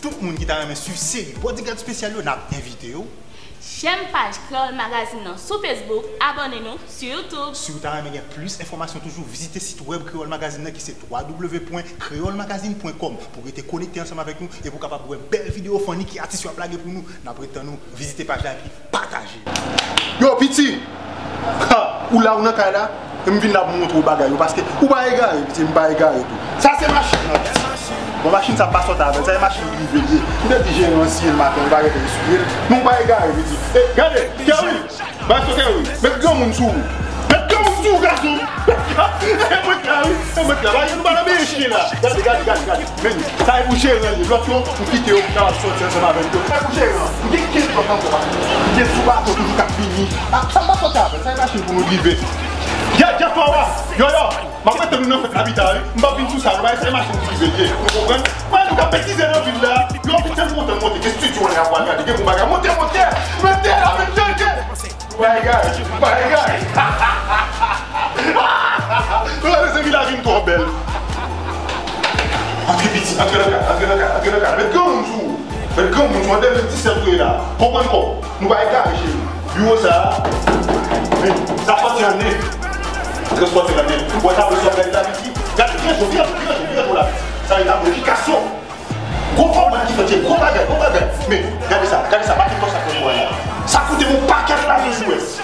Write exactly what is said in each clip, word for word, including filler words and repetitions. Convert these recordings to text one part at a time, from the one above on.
Tout moun ki ta renmen swiv seri Bodyguard Spesyal yo, n ap envite yo. Chèn paj Kreyòl Magazine nan sou Facebook, abòne nou sou YouTube. Si w ta renmen gen plis enfòmasyon toujou, vizite sit wèb Kreyòl Magazine nan ki se w w w pwen kreyòl magazine pwen kòm pou w rete konekte ansanm avèk nou e pou w kapab wè bèl videyo funny ki atis yo ap lage pou nou. N ap ret tann ou, vizite paj la epi pataje. Yo, piti! Ha! Ou la, ou nan kay la? E m vin la pou m montre w bagay yo, paske ou pa egare, piti, m pa egare tou. Sa se machin nan, piti. Bon, machin sa m pa sòti avè l, sa se machin prive l ye. M te di jeran siye l maten, li pa gentan eswiye l. Men ou pa egare, piti. E, gade, Kerry! Maestro Kerry, met granmoun sou ou. Met granmoun sou ou, gason! E mwen la, wi, e mwen la. Bagay nou pa nan menm chen la. Gade, gade, gade, gade. Men, sa e pou jeran li. Lòt yo, m kite yo pou kapab sòti ansanm avèk yo. Sa e pou jeran. M gen kenz lòt ankò, papa. M gen sou bato toujou k ap vini. A, sa m pa sòti avè l. Sa e machin pou nou drive. Yè, Jeff Power, Yoyo, m ap rete nou nan fèt la pita, wi. M p ap vin sou sa, nou pa eseye machin pou drive, ye. Nou konprann? Mwen, nou ka betize nan vil la. Yo, m te tèlman kontan monte, gen studio an la, pral gade, gen bon bagay. Monte, monte, monte la, monte, monte. Ou pa egare, ou pa egare. Ou la, mezanmi, lavi m twò bèl. Antre piti, antre nan kay, antre nan kay, antre nan kay. Met granmoun sou ou. Met granmoun sou ou. An de mil disèt ou ye la. Konprann kò w. Nou pa egare, cheri. Biwo sa a. Men, sa sòti an End. Transpòte l an End. Ou wè tablo sa w gade la, piti? Gade, vire jou, vire jou, vire jou, vire jou la. Sa e tablo Picasso. Gwo fòmat ki fèt, gwo bagay, gwo bagay. Men, gade sa, gade sa, pa gen kò sa fè pou la. Sa koute m yon pakèt lajan U S.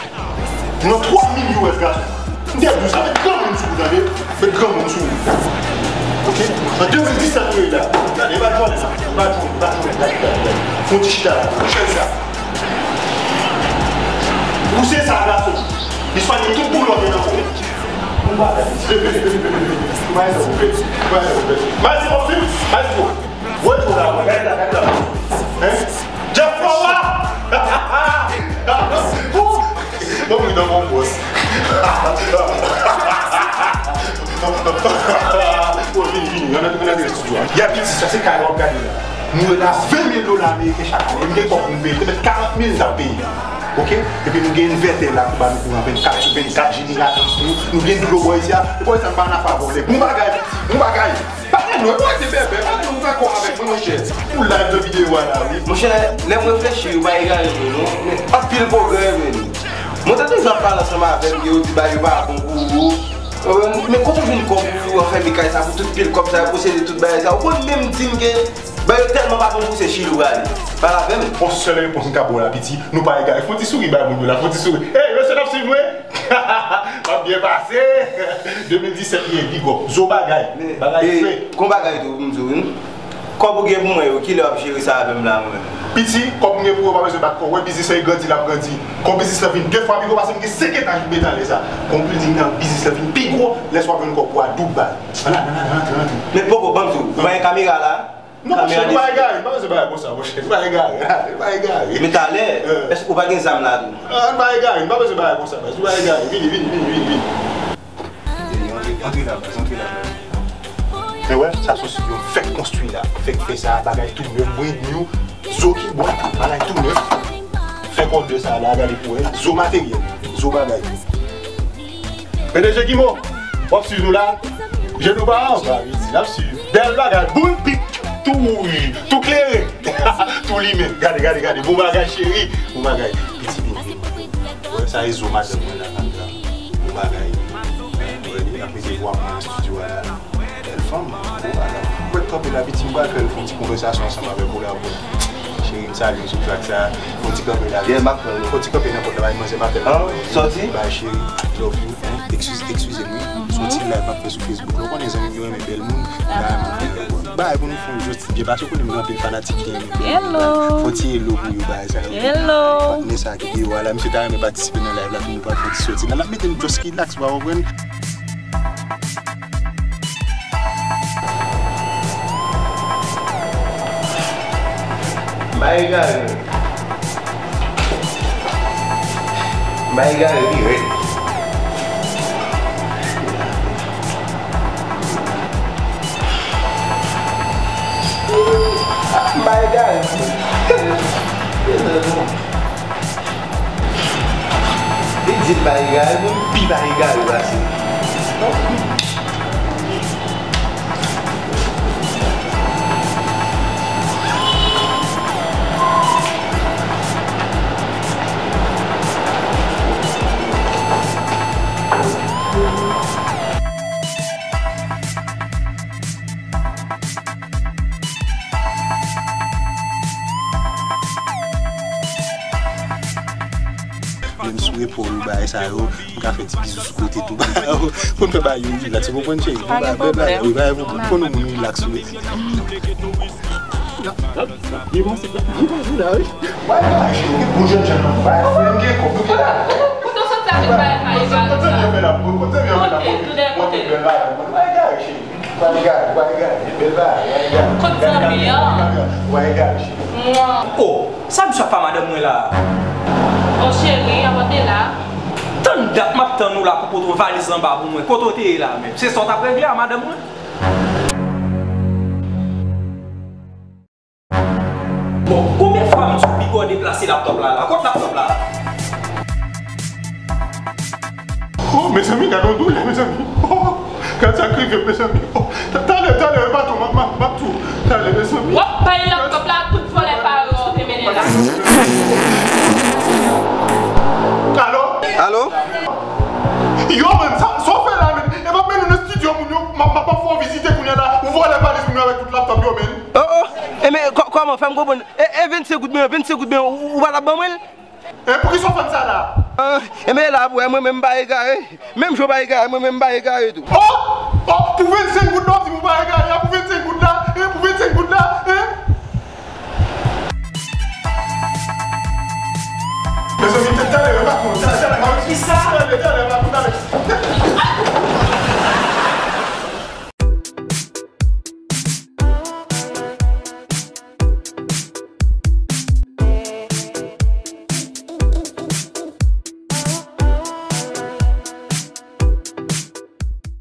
Nan twa mil U S, gason. M te di w sa, met granmoun sou ou, tande. Met granmoun sou ou. Oke? An de mil disèt nou ye la. Gade, e pa jwèt sa. E pa jwèt, e pa jwèt, gade, gade, gade. Fon ti chita la, chèz sa. Pouse sa, gason. Li swanye tout doulè w gen nan kò w. Bon bagay. Maestro, maestro, maestro. Maestro, maestro. Woy, woy, la, woy, gade la, gade la. Hein? Jeff Power! Bon, wi, nan bon bòs. Bon, vini, vini, ann antre, ann antre nan estidyo a. Ya piti, sa se kay la w ap gade la. Nou rele a ven mil dola ameriken chak ane. M gen kòb pou m peye, petèt karant mil m t ap peye. Oke? Epi nou gen envètè la pou ba nou kouran vennkat sou vennkat, jeneratris nou, nou gen dlo bò isi a. E bò isi a, nou pa nan afè vòlè. Bon bagay, piti, bon bagay. Pa gen non, ou rete bèbè, pa gen ou dakò avèk mwen, monchè. Ou live nan videyo a la, wi. Monchè, lè m reflechi, ou pa egare vre, non. Men, anpil pwogrè, men. Mwen te toujou ap pale ansanm avè m, yo di bagay yo pa bon pou ou. Men kote w jwenn kòb pou ou anfèmen kay sa, pou tout pil kòb sa, posede tout bagay sa. Ou konn menm di m ke bagay yo tèlman pa bon pou se Chili ou prale. Pale avè m. Yon sèl repons m ka ba w la, piti. Nou pa egare. Fè yon ti souri bay moun yo la, fè yon ti souri. Ey, mesye n ap swiv mwen. M ap byen pase. De mil disèt li ye, big up. Zo bagay. Bagay fre. Gon bagay tou pou m di w, wi. Kòb ou gen pou mwen yo, kilè w ap jere sa avè m la, mwen menm? Piti, kòb m gen pou ou, pa bezwen bat kò w. Wè biznis lan, e grandi l ap grandi. Kon biznis lan vin de fwa pi gwo pase m, gen senk etaj pou m etale sa. Kon bilding nan, biznis lan vin pi gwo, lè sa w ap jwenn kòb pou w a doub bal. Ann ale, ann ale, ann ale, ann ale. Men poko, ban m di w, ou pa gen kamera la? Non, monchè, nou pa egare, nou pa bezwen bagay konsa, monchè, nou pa egare, nou pa egare. Men talè, èske ou pa gen zam la tou? Ah, nou pa egare, nou pa bezwen bagay konsa, baz, nou pa egare, vini, vini, vini, vini, vini. Antre, antre la, baz, antre la, baz. Men wè, sa se yon fèk konstwi la, fèk fè sa, bagay tou nèf, brand new, zo ki bon, bagay tou nèf. Fèk òdè sa la, gade pou wè, zo materyèl, zo bagay. P D G Kimo, w ap swiv nou la? Je nou pa anba, piti, n ap swiv. Bèl bagay, boul pik, tou wouj, tou klere, tou limen. Gade, gade, gade, bon bagay, cheri, bon bagay. Piti, vini, vini. Wè, sa e zo madanm mwen la, la. Bon bagay. Wè, n ap mete vwa mwen nan estidyo a la. Bèl fanm, bon bagay. Ou mèt kanpe la, piti, m pral fè l fè yon ti konvèsasyon ansanm avèk ou la, bro. Cheri, m salye w sou plak sa. Fè yon ti kanpe la, piti. Yeah, m ap pran l. Fè yon ti kanpe nan pòt la, bay manzè pa fè l. Sòti? Bay cheri, love you. Eskize, eskize m, wi. Se yon ti live m ap fè sou Facebook la. Ou konnen zanmi m yo renmen bèl moun. Bay pou nou fè yon jòs ti byen. Paske ou konnen m gen anpil fanatik ki renmen bèl moun. Fè yon ti hello pou yo, bagay sa yo. Patnè sa ki deyò a la, misye ta renmen patisipe nan live la, pou nou pral fè yon ti sòti la. N ap mete nou just relax, ou pa konprann? M pa egare. M pa egare, wi, wi. M pa egare. Li di m pa egare, men m pi pa egare pase. Pou bagay sa yo, m ka fè ti bizou sou kote tou. Pou m fè bagay yo rilaks, ou konprann, cheri? Pou bagay, bèl bagay, wi, bagay pou, pou nou moun rilaks, wi. Li panse, li panse la, wi. Bagay, cheri, gen bon jèn jan nan bagay, gen konplike la. Kote w soti avèk bagay sa, bagay sa? Kote m fè la, kote m fè la, kote bèl bagay, bagay, cheri. Bagay, bagay, bèl bagay, bagay. Kot zanmi an? Bagay, cheri. Oh, sa misye ap fè madanm mwen la? Bon, cheri, apòte la. Tann dat m ap tann ou la pou pote yon valiz anba pou mwen. Kote w te ye la menm? Se sa w t ap regle a madanm mwen? Bon, konbyen fwa m di w piga w deplase laptòp la la? Kot laptòp la? Oh, mezanmi, gade yon doulè, mezanmi. Oh, gade sa k rive m, mezanmi. Oh, ta-, talè, talè, baton, m ap, m ap, m ap tou. Talè, mezanmi. W ap bay laptòp la ak tout vòlè parèy ou te mennen la. Alo? Alo? Yo, man, sa, sa w fè la, man? E pa mennen nan estidyo moun yo, m ap, m ap fè w vizite kounye a la, ou vòlè valiz moun yo avèk tout laptòp yo, man. Oh, oh, e men, kò-, kòman, fè m konprann? E, e vennsenk goud mwen, vennsenk goud mwen, ou, ou pa t ap ban mwen l? E poukisa w fè m sa la? Ah, e men la, pou mwen menm m pa egare. Menm jan w pa egare, mwen menm m pa egare tou. Oh! Oh! Pou vennsenk goud la, w di m ou pa egare, a, pou vennsenk goud la, hein, pou vennsenk goud la, hein?